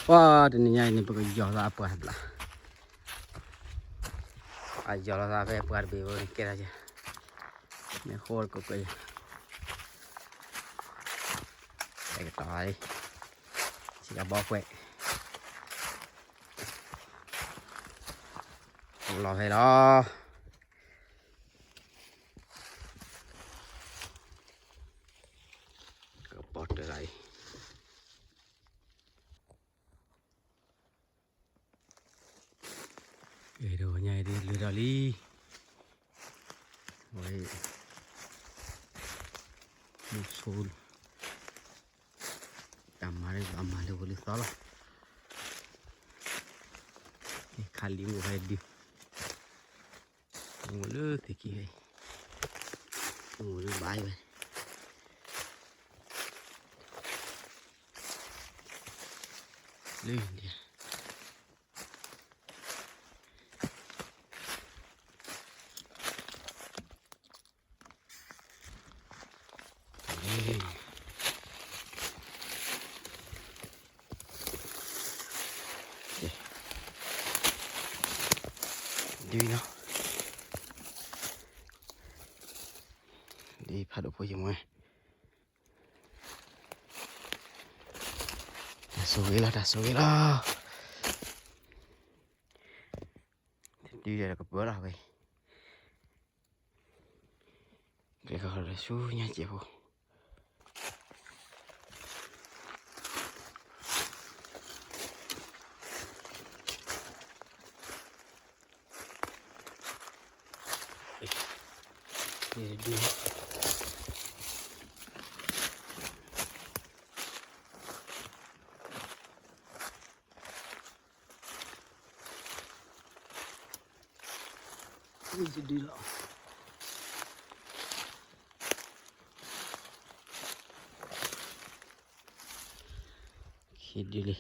ပှၤတနံၤညါအံၤန့ၣ် ပကယီၤလီၤအပှၤတဘျီ, အယီၤလီၤသးဖဲပှၤတဘ့ၣ်ဖိန့ၣ် ကဲထီၣ်ယၤ, မ့ၢ်ဃိတကကွဲးယၤ, အဲကတီၤလံ, ဆံးကဘီကွဲး, လီၤဖဲလီၤ, ကဘီတဂၤအံၤ အဲၣ်ဒိးညါအံၤဒ်လၢာ်ဒီးလံ, ဝဲ, မုၢ်ဆိ, တၢ်မၤလၢအမၤလၢဝဲလၢသီလီၤ, ခးလံမုၢ်ဖဲဒု, မုၢ်လၢသုးက့ၢ်ဖဲ, မုၢ်လၢဘၣ်ဝဲ, လၢဒၣ် ဒ်နီၤ, ဒ်ဖးဒိၣ်ဖိယမွဲ, တၢ်ဆိၣ်ဂ့ၤလီၤ တၢ်ဆိၣ်ဂ့ၤလီၤ, တဒုဒီးကပၢလီၤဝဲ, ကဲခီဒီးဆူညါစဲးဖိ ဒ်လီၤ, ဒ်လံ,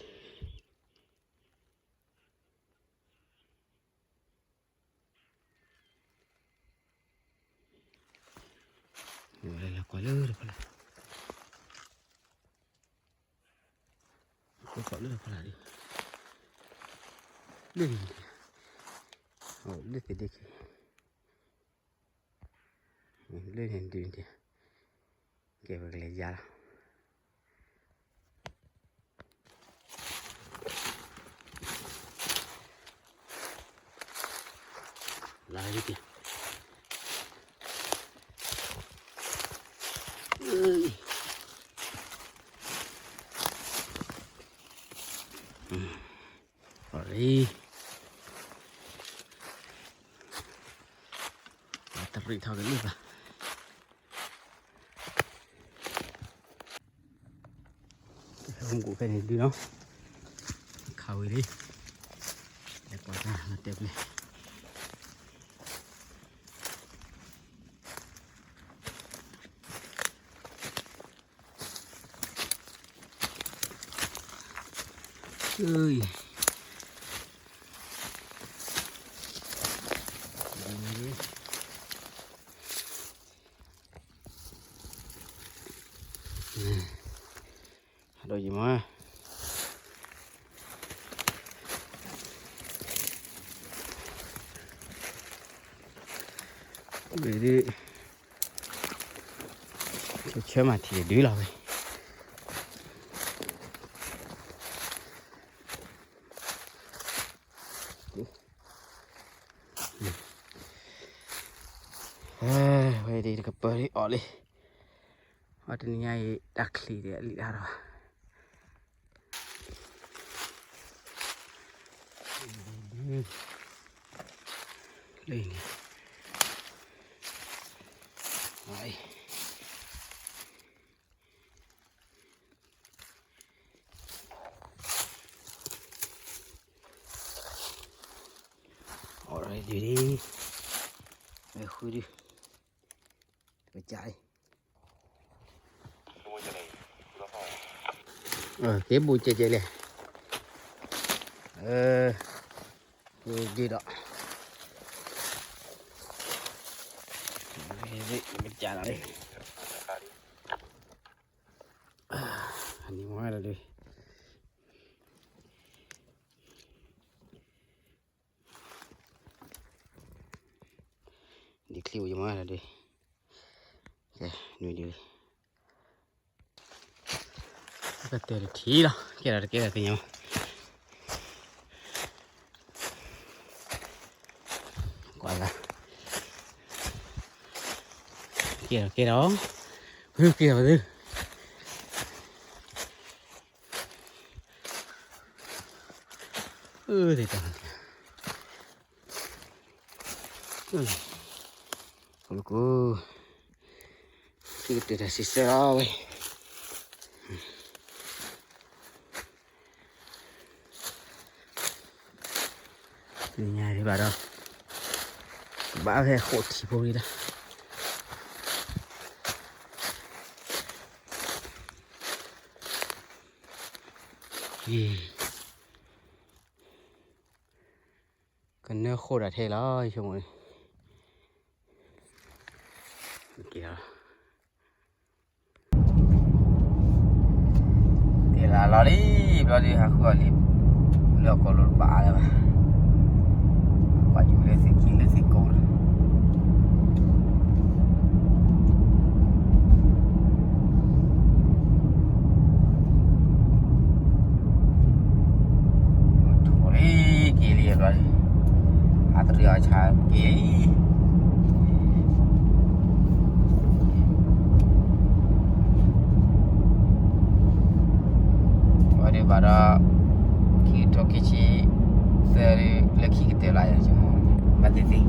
လဲၤကွၢ်လၢတဖီလာ်, ကွၢ်လၢတဖီလာ်ဒ်, လၢန့ၣ်, လၢသ့ၣ်ဒ့ခံ, လၢန့ၣ်ဒ်န့ၣ်, ကဲပကလဲၤယါလီၤ. လါဝဲက့ၤ, အီၤလံ, တရံးထီၣ်ကလံၢ်ဘၣ်. မူးကိးဖဲန့ၣ်ဒုနီၤ, ခးဝံၤလံ, လဲၤကွၢ်တၢ်လီၤတဲာ်ပျဲၢ်, အၢ ဟးဒီးယမး, ဝဲဒၣ်, ကဆၢမၤထံးဒုလီၤဝဲ. ဝဲဒၣ်တကပၤလံအီၤလံ, အတနံၤညါအံၤ တၢ်ချံးဒ်အလံာ်တၢ်ဒီး, လၢန့ၣ်, already, မ့ၢ်ဃုဒု, ပကစးလံ, က့ၤဘူးကဲကဲလဲၣ်, ဒ်ဒီး, ပကစးလံ, နံၤမွဲဒီးဒုး, ယမၤဒ် ကဲ နွံဒု ကတဲာ်တထံၣ်လီၤ ကဲဒီးတကဲဒီးသ့ၣ်ညါမး ကွၢ်လၢ ကဲဒီးကဲဒီး ကဲဒီးသု အၢ သ့ၣ်တၢ် ကလကူ ခံကတၢၢ်တၢ်စံးဆၢလီၤဝဲ သ့ၣ်ညါဒံးဘၣ်ဒီး ဘၣ်ဟဲဃိးထံဖိလံဒီး ကနၢဃိးဒၣ်ထဲလီၤ ယဆိကမိၣ်န့ၣ် က့ၤလီၤလံ ဘျီဒုးဟးဃုအီၤလံ လၢအကိာ်လိၤတဘၣ်လၢၤဘၣ် ကွၢ်ယူၤလၢသ့ၣ်ခံလၢသ့ၣ်ကိာ်လီၤ ထိၣ်လံ က့ၤလံဘျီလံ အတရံးအီၤဆါက့ၤလံ ဝဲဒၣ်ဘၣ်ဒီး ခံကထိခံဆံသၢ လၢခံကတၢၢ်လၢယဆိကမိၣ် ဘၣ်သ့ၣ်သ့ၣ်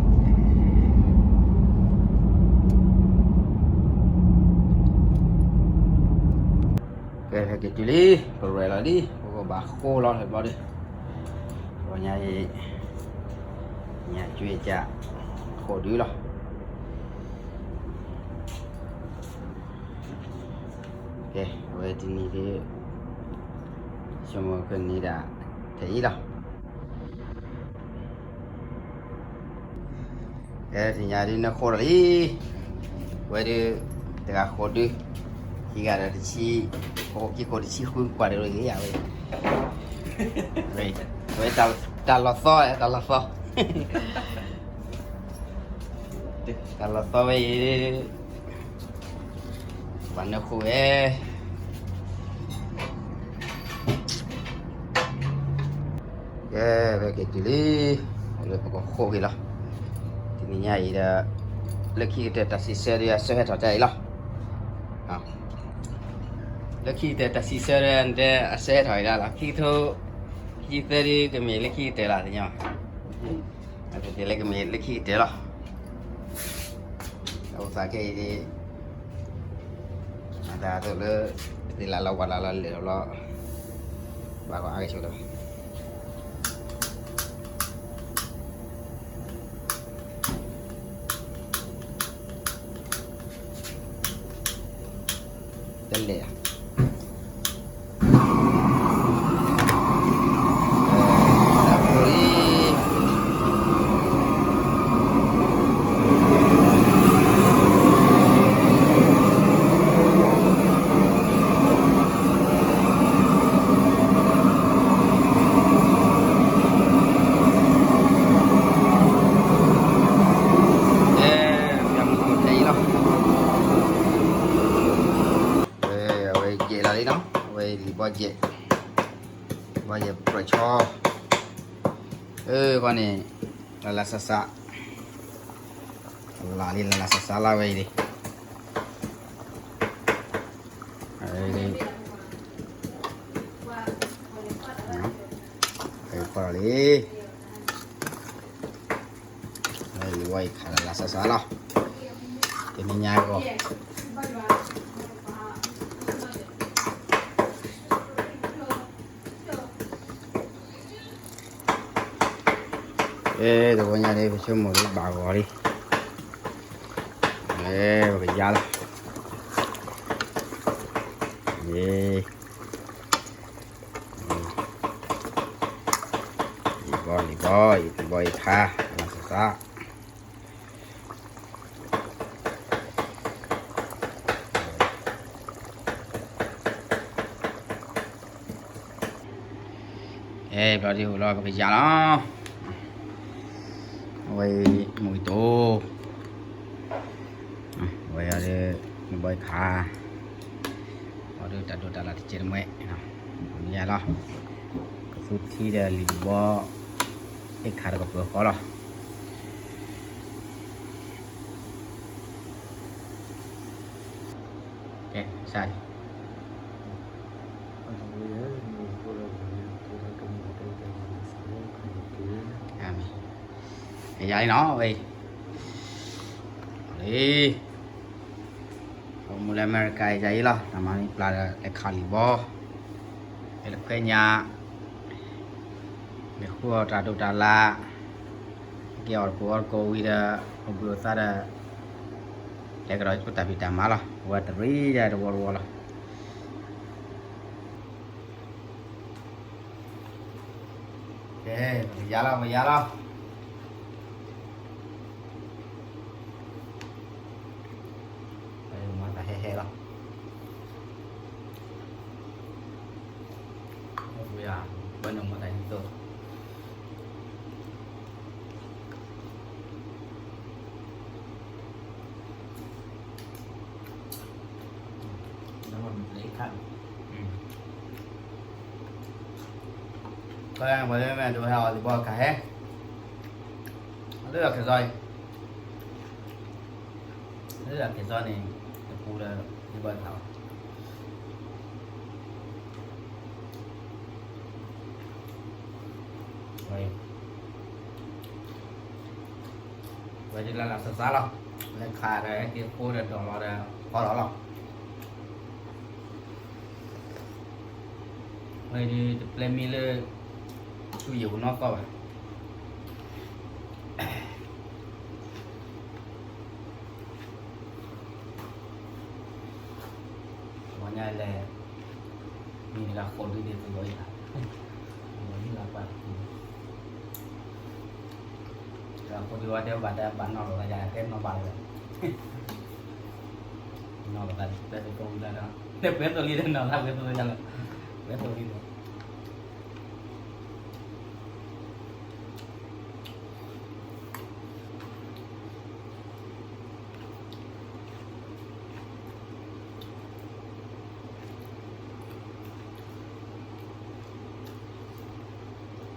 ကဲ ဟဲက့ၤတုၤလံ ပရဲၣ်လီၤလံ ပကဘၣ်ဃိလီၤဘျီဒုး ပညါအံၤ ညၣ်ကွ့ကၢ် ဃိးဒုလီၤ ကဲ အဝဲတနံၤဒုး ဆိကမိၣ်ကန့ၢ်ဒၣ် ထဲအံၤလီၤ ကဲ တနံၤညါဒုးနၢဃိလီၤလံ ဝဲဒုး တဂၤဃိးဒု ခံဂၤဒီးတဆံ ဃိးခံဃိးတဆံဃု ကွၢ်ဒၣ်လီၤဂ့ၤယၤဝဲ ဝဲ တၢ်လီၤသီ တၢ်လီၤသီ တၢ်လီၤသီဝဲအံၤ ဘၣ်နၢဃိဝဲ ကဲ ဝဲက့ၤတုၤလံ လၢပကဃိက့ၤလီၤ တနံၤညါအံၤဒီး လၢခံကတၢၢ်တၢ်စံးဆၢဒုးအဆၢဟဲထီၣ်တၢ်အံၤလီၤ လၢခံကတၢၢ်တၢ်စံးဆၢဒုး အဆၢဟဲထီၣ်အံၤလီၤ ခံကထိ ခံဆံသၢဒုးကမ့ၢ်လၢခံကတၢၢ်လီၤ သ့ၣ်ညါ အကတၢၢ်လၢကမ့ၢ်လၢခံကတၢၢ်လီၤ အအိၣ်သးခဲအံၤဒ် အတၢ်သိးလၢ သ့ၣ်လၢလီၤဝါလၢလီၤလဲၤလီၤ ဘၣ်ကီအါကဆိးလၢ တလဲၤဧါ တၢ်ဖိလံ ကဲ ပျၢ်မုၢ်ခိၣ်ထဲအံၤလီၤ အဝဲယဲၢ်လီၤလံနီၤ အဝဲလံာ်ဘီယဲၢ် ဘီယဲၢ်ပြၢၢ်ဆီ အဃိန့ၣ် လၢလၢဆးဆး လၢလံ လၢလၢဆးဆးလၢဝဲအံၤလံ ဖီလီၤလံ လံာ်ဘီယဲၢ်ခးလၢလၢဆးဆးလီၤ တနံၤညါအဂီၢ် အဲ တဝီညါန့ၣ် ပဆိကမိၣ်လၢဘၣ်ဂီၤလံ အဲ ပကယါလီၤ ယ လံာ်ဘီ လံာ်ဘီ လံာ်ဘီယဲၢ်ခး လၢလၢဆးဆး အဲ ဘျီဒုးအိၣ်လီၤ ပကယါလီၤ အဝဲ မုၢ်ကတိၤ ယၤဒီး နဘီအ့ၣ်ခါ, အီၤဒီးတၢ်ဒိးတၢ်လၢ်တကဲးတမှဲ, မ့ၢ်ယါလီၤ, ကသူထံဒီးလံာ်တဘီ, အ့ၣ်ခါတကပၤဃီလီၤ. ကဲ, စးလံ. အမ့ၢ်, ယၤလံနီၤ, ဝဲအံၤ, လံ, ပမူလၢအမဲရကၤအံၤယၤအံၤလီၤ, တၢ်မၤန့ၢ်ပျၢ်ဒီးလဲၤခးလံာ်ဘီ, လဲၤခွဲညါ, လဲၤဃုအီၣ်တၢ်ဒိးတၢ်လၢ်, ကဲအီၣ်တကိးအီတကိးဝံၤဒီး အိၣ်ဘှံးအိၣ်သါဒီး လဲၤကဒီးဆိတၢ်ဖံးတၢ်မၤလီၤ, ဝဲတရံးယၤတဝီတဝီလီၤ. ကဲ, ပကယါလီၤ, ပကယါလီၤ. မၤတၢ်ဟဲဟဲလီၤ. ဝဲန့ၣ်မၤတၢ်ဟံးသိး. ပှၤလၢမ့ၢ်ဒိးဟဲအီၤလံာ်ဘီကဟဲ, လၢအကစီၣ်အံၤ, လၢအကစီၣ်န့ၣ်, တပူၤလၢ, လံာ်ဘီခးအီၤ, ဝဲ, ဝဲဒ်လၢလၢ်စၢ်စၢ်လီၤ, လဲၤခးဒီးဟဲက့ၤဃိဒီးဒိးလီၤဒီး, ဖီလီၤလီၤ. ဝဲဒ်တပျဲမံလၢ, ဆူယံၤပနီၢ်ကီၢ်ဘၣ်. ဝဲညါလဲၣ်, မ့ၢ်တဂၤဃိးဒုဒ်သိးလီၤယၤ, လီၤယလၢပှၤ, တဂၤဃိးဒုဝဲတဲဘၣ်တဲဘၣ်နီၢ်လီၤသးယၤတဲနီၢ်ဘၣ်လီၤ, နီၢ်လီၤသးပှဲၤသိးလံဒီး, ပှဲၤသိးလံဒီးနီၢ်သးပှဲၤသိးလံလီၤ, ပှဲၤသိးလံဒီး တမ့ၢ်အဘီၣ်, အဘီၣ်, ပှၤလီၤနၤ, ပှၤအိၣ်ဖဲ အိၣ်က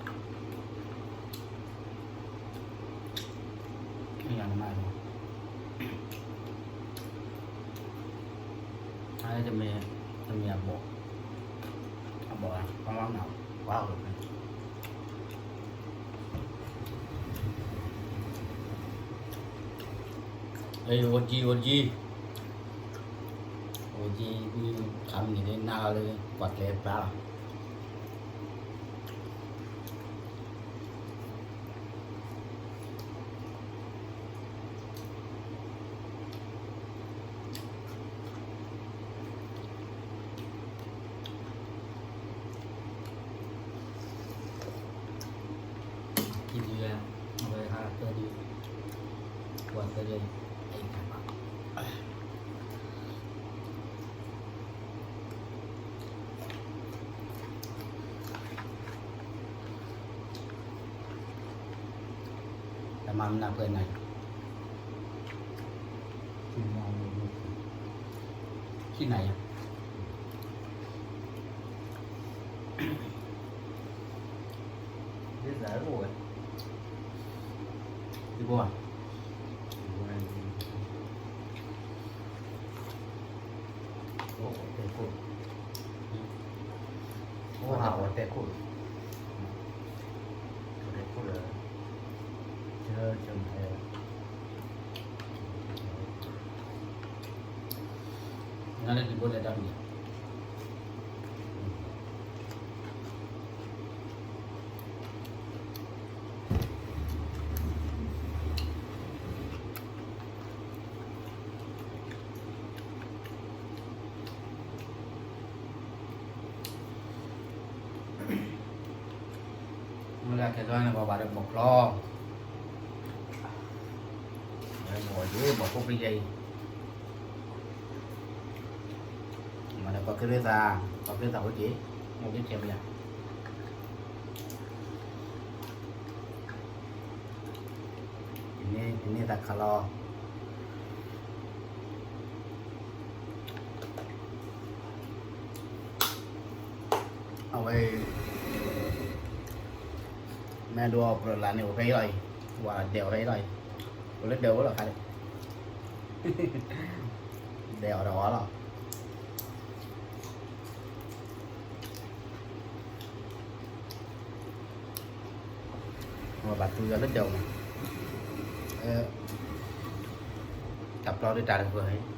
ံ, အိၣ်ကံ, အိၣ်ကံ, ခါမနုၤန့ၣ်နၤလၢ ပှၤကျဲဖျါလီၤ. ခံဒု, အဝဲဟးသၢဒု, ပှၤသၢဒု, အံၤတၢ်ဘၣ် တၢ်မၤမနုၤပှဲၤနၤ, ခံနၤယၤ, ဒ်သိးအိၣ်ဝဲ, ဒ်ဘိဧါ, အိၣ်တဲခိၣ်, အိၣ်ဟးအိၣ်တဲခိၣ်, အိၣ်တဲခိၣ်ဒီး, ဆၢဆၢမၤဟဲ, နၤလၢဒ်ဘိလဲၤတၢ်မံၤဧါ. မ့ၢ်လၢကဲထီၣ်န့ၣ် ပှၤဘၣ်ဒီးဘီၣ်ချီ, ဘီၣ်ယ့ၢ် ဘီၣ်ခိၣ်ပယဲအံၤ, မ့ၢ်လၢကီၢ်ကရ့သး, ကီၢ်ကရ့သးအိၣ်က့ၤ, အိၣ်က့ၤကဲပယၤ. န့ၣ်သးခးလီၤ အဝဲ မ့ၢ်ဒိးပြၢလၢန့ၣ် အိၣ်ဖဲအံၤလီၤအံၤ, ဝဲဒဲးအိၣ်ဖဲအံၤလီၤအံၤ, အိၣ်လၢဒဲးအိၣ်လီၤခါဒီး ဒဲးအီၤဒီးအီၤလီၤ. ဘၣ်တူၢ်ယီၤလၢဒဲးအီၤ, တၢ်ပျီဒုးတၢ်တဂၢၢ်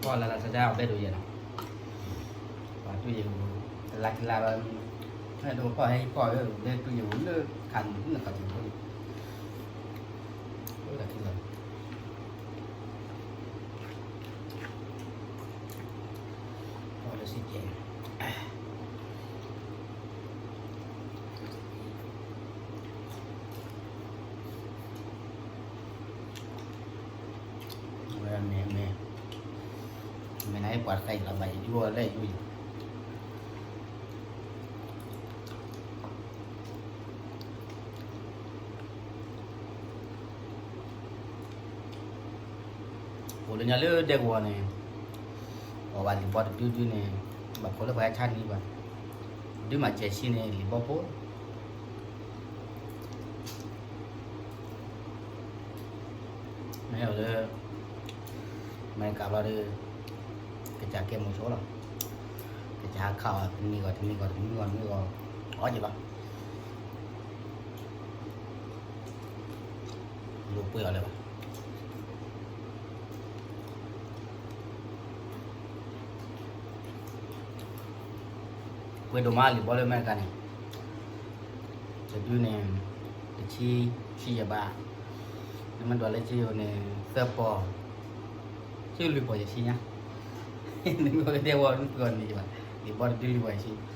ကွၢ်လၢလၢဆဒၢအဘဲၣ်ဒိယဲၢ်နီၤ, ပှၤတူၢ်ယဲၢ်ပူၤ တလါခံလါလီၤ, ဟဲဒိးပီၢ်ဟဲကီၢ်လၢတူၢ်ယဲၢ်ပူၤလၢခါန့ၣ် နကီၢ်တပူၤ လၢခံလီၤ. ပီၢ်လၢစ့ကဲ ဝဲမ့ၢ် မ့ၢ် မ့ၢ်နၤဟဲပှၤတခါအံၤလီၤ ဘၣ်ယယူၤအီၤလၢယူၤအံၤ အိၣ်လၢညါလၢဒဲကဝီၤန့ၣ် အီၣ်ဘၣ်လံာ်ဘီတဒုဒုန့ၣ် ဘၣ်ခိးလၢပှၤဟဲဆါန့ၢ်ဘၣ်, ဒုးမၤစဲၤဆံန့ၣ် လံာ်ဘီဖိ မ့ၢ်အိၣ်လၢ အမဲရကၤဘျီဒီး ကစၢ်ကဲမိၣ်ဆိလီၤ, ကစၢ်ဟးခးအီၤ တနံၤဂီၢ်တနံၤဂီၢ်တနံၤဂီၢ်တနံၤဂီၢ် အီၣ်က့ၤဘၣ် လိာ်ပှ့ၤအီၤလၢၤဘၣ်. ပှ့ၤဒိၣ်မးလံာ်ဘီလၢအမဲရကၤန့ၣ်, တဒုန့ၣ် တဆံ ဆံယဲၢ်ဘး, နမ့ၢ်ဒွးလၢစ့ယိၤန့ၣ် သၢပီၢ်, ဆံလွံၢ်ပီၢ်ယဲၢ်ဆံညါ, နမ့ၢ်ဒဲကဝီၤနပှ့ၤအီၤန့ၣ်ဘၣ်, လံာ်ဘီတဒုလွံၢ်ပီၢ်ယဲၢ်ဆံ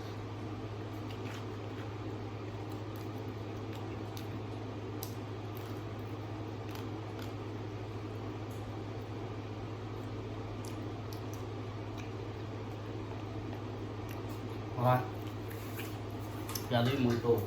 ပျၢ်လံမူၤတိၢ်,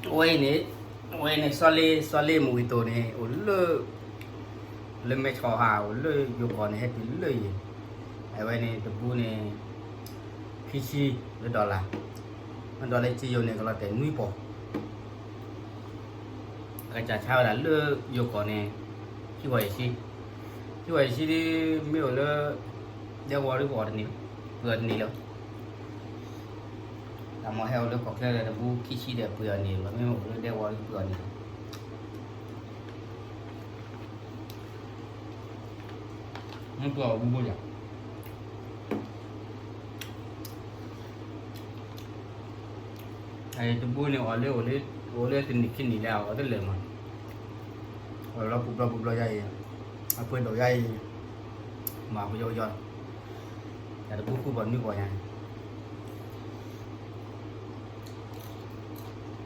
အဝဲအံၤန့ၣ်, အဝဲအံၤန့ၣ် စီၤလ့ စီၤလ့မူၤဝံၤတိၢ်န့ၣ် အိၣ်လၢ လၢမဲဆီးဟး အိၣ်လၢယိၤကီၢ်န့ၣ် ဟဲတုၤလၢယံၤ, အဝဲန့ၣ်တဘူးန့ၣ် ခံဆံလၢ dollar, မ့ၢ်ဒွးလၢစ့ယိၤန့ၣ် ကလီၤတဲာ်နွံပီၢ် အကစၢ်ဆါဝဲဒၣ်လၢယိၤကီၢ်န့ၣ် ခံပီၢ်ယဲၢ်ဆံ, ခံပီၢ်ယဲၢ်ဆံဒ်မ့ၢ်အိၣ်လၢ ဒဲကဝီၤဒ်ပှ့ၤအီၤတန့ၢ်, ပှ့ၤအီၤတန့ၢ်လၢၤ, တၢ်မၤဟဲအိၣ်လၢကီၢ်ချၢဒီးတဘူးခံဆံဒီးပှ့ၤအီၤန့ၢ်လီၤ, မ့ၢ်အိၣ်လၢဒဲကဝီၤဒ်ပှ့ၤအီၤန့ၢ်လီၤ. မ့ၢ်ပှ့ၤအီၤဘူးဘူးယၤ တဘူးန့ၣ် အီၣ်လၢ အိၣ်လၢတနံၣ်ခံနံၣ်လၢအအီၣ်တလၢာ်မး, အီၣ်လီၤပူၤဘျီပူၤဘျီယါအံၤ, အပှ့ၤဒိၣ်ယါအံၤ, မၤပယီၤပယီၤ, တၢ်တဘူးဃုပီၢ်နွံပီၢ်ညါန့ၣ်,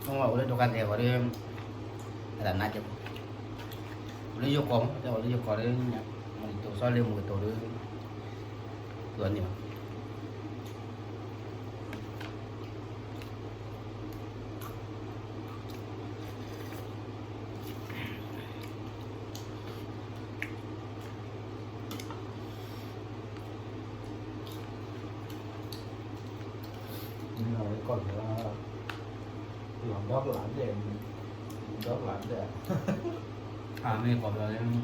အိၣ်လၢဒိးကါသဲးဂီၤဒီး, အတၢ်နါကဲး, အိၣ်လၢယိၤကီၢ်မး, တဲအိၣ်လၢယိၤကီၢ်ဒီး, မူၤတိၢ် စီၤလ့မူၤတိၢ်ဒီး, ပှ့ၤအီၤန့ၢ်ဘၣ် မ့ၢ်လီၤကီၢ်ပယီၤ, လီၤဒီကလးဒဲး, ဒီကလးဒဲး, မ့ၢ်ကီၢ်ပယီၤ,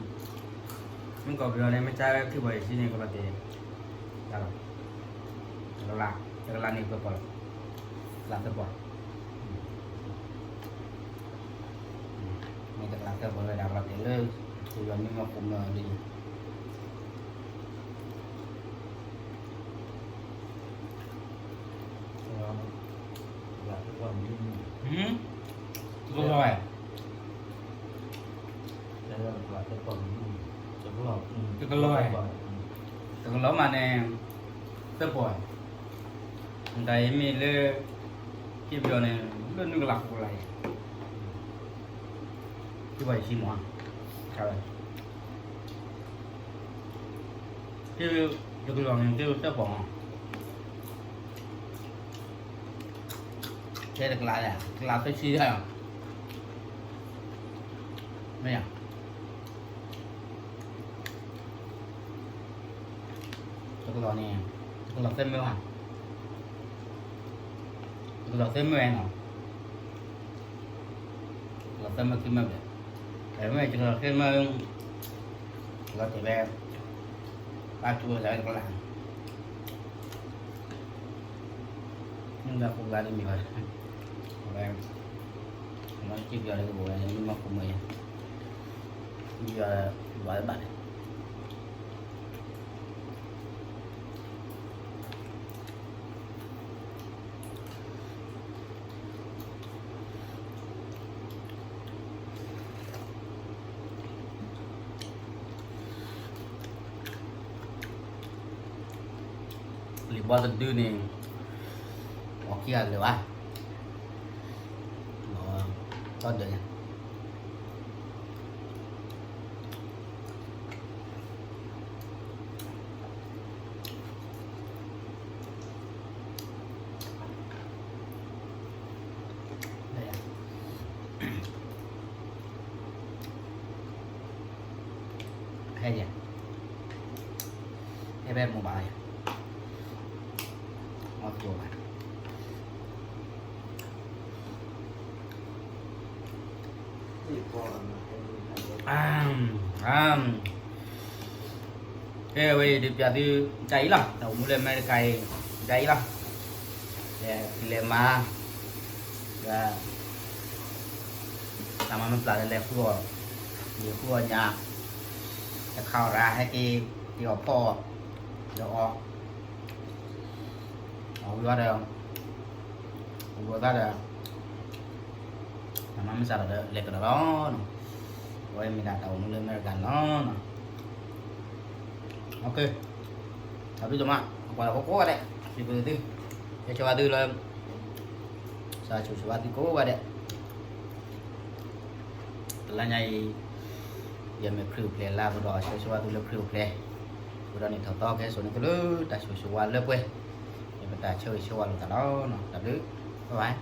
မ့ၢ်ကီၢ်ပယီၤန့ၣ် မ့ၢ်ဆါခံပီၢ်ယဲၢ်ဆံန့ၣ် ကဘၣ်တဲာ်, တကလး, တကလးန့ၣ်ပှဲၤပီၢ်လီၤ, တကလးသၢပီၢ် မ့ၢ်တကလးသၢပီၢ်ဝဲဒၣ် ကဘၣ်တဲာ်လၢ ပယီၤမ့ၢ်မ့ၢ်ဃိမၢလံ လံ ကလီၤ, တကလီၤမးန့ၣ်, သၢပီၢ်, မတၤအံၤမ့ၢ်လၢ က့ပယီၤန့ၣ် လၢနုာ်ကလးဃိးကလးအံၤ, က့ပယီၤယဆံမး, ဝဲ, တကလီၤန့ၣ် သၢပီၢ်မး, ကဲတကလး, တကလးသၢဆံလီၤ, မ့ၢ် တကလီၤန့ၣ်, တကလီၤသၢမၢဧါ, တကလီၤသၢမၢနီၤ, တကလီၤသၢမၢခံမၢဘျဲၣ်, မ့ၢ်တကလီၤသၢမၢ, တကလီၤတဲာ်ဝဲ, ဘၣ်ကၠိဝဲတကလး, နုာ်လၢဃိးကလးဒ်မ့ၢ်ဝဲ, အဝဲ, က့ပယီၤလၢကဘိးဝဲ နုာ်မၢဃိးမၢယါ, က့ပယီၤ, ဘၣ်လၢဘၣ်န့ၣ် လံာ်ဘီတဒုန့ၣ်, အီၣ်ခံဂၤလၢာ်ဘၣ်, ဒီးဒၢးညါ ဟဲယၤ, ဟဲဖဲမိၢ်ဘၣ်ယၤ, အီၣ်ကိၣ်ဘၣ် ကဲဝဲအံၤဒုးပျးသု, တၢ်အံၤလီၤ တၢ်အိၣ်မူလၢအမဲရကၤအံၤ, တၢ်အံၤလီၤ, လဲၤ, လဲၤမၤ, တၢ်မၤမ့ၢ်ပျၢ်လၢလဲၤဃုအီၣ်, လဲၤဃုအီၣ်ညၣ်, တခါအီၣ်ရၣ်ဟဲက့ၤ, က့ၤအီၣ်ဖီအီၣ်, ဒီးအီၣ် အဝံၤဒီး, အဝံၤသးဒီး, နမ့ၢ်စးဒီးလဲၤကဒီးလီၤနီၤ, အဝဲမ့ၢ်ဒၣ်တၢ်အိၣ်မူလၢအမဲရကၤန့ၣ်လီၤ. တၢ်ဘျုးဒိၣ်မး, ပှၤလၢဟီၣ်ခိၣ်ကိးဂၤဒဲး, စံးဘျုးသု, ယဆၢဂ့ၤဘၣ်သုလၢ စၢၤဆိၣ်ဂ့ၤဘၣ်သုကိးဂၤဒဲး, တလါညါအံၤ, ယမ့ၢ်ခရံာ်အိၣ်ဖျဲၣ်လၢအကဒီး ဆၢဂ့ၤဆၢဝါသုလၢခရံာ်အိၣ်ဖျဲၣ်, အဃိဒီးနံၣ်ထီၣ်သီကဟဲစိာ်န့ၢ်သုလၢတၢ်ဆိၣ်ဂ့ၤဆိၣ်ဝါလၢပှဲၤ, မ့ၢ်ပတၢ်ဆၢဂ့ၤဆၢဝါလိာ်သးလီၤ. တၢ်ဘျုး, bye bye.